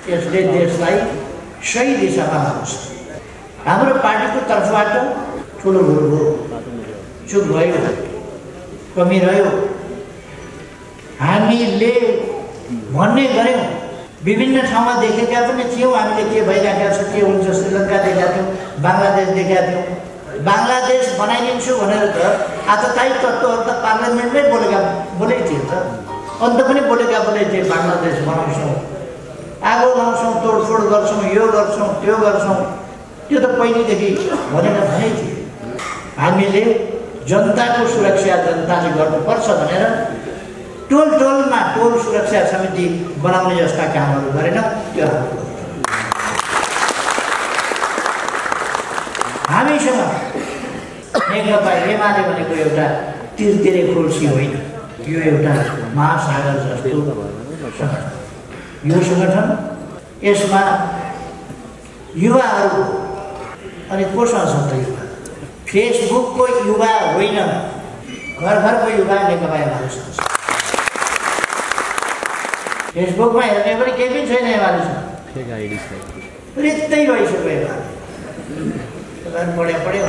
यसले देशलाई सही दिशामा लान्छ। हाम्रो पार्टीको तर्फबाट ठुलो भुल भयो, चुक भयो, कमी रह्यो। हामीले भन्ने गऱ्यौँ, विभिन्न ठाउँमा देखेका पनि थियौँ हामीले के भइरहेको छ, के हुन्छ। श्रीलङ्का देखेका थियौँ, बङ्गलादेश देखेका थियौँ। बङ्गलादेश बनाइदिन्छु भनेर त आततायी तत्त्वहरू त पार्लियामेन्टमै बोलेको थियो त, अन्त पनि बोलेका थिए बङ्गलादेश बनाउँछौँ, आगो लाउँछौँ, तोडफोड गर्छौँ, यो गर्छौँ, त्यो गर्छौँ। त्यो त पहिलेदेखि भनेको थिए। हामीले जनताको सुरक्षा जनताले गर्नुपर्छ भनेर टोल टोलमा टोल सुरक्षा समिति बनाउने जस्ता कामहरू गरेनौँ। त्यो हामीसँग नेकपा एमाले भनेको एउटा तिरतिरे खोल्सी होइन, यो एउटा महासागर जस्तो सङ्गठन। यो सङ्गठन यसमा युवाहरू अनि कोसँग छ त युवा? फेसबुकको युवा होइन, घर घरको युवा नेकपा एमालेसँग छ। फेसबुकमा हेर्ने पनि केही पनि छैन एमालेसँग, रित्तै भइसक्यो एमाले। पढ्यो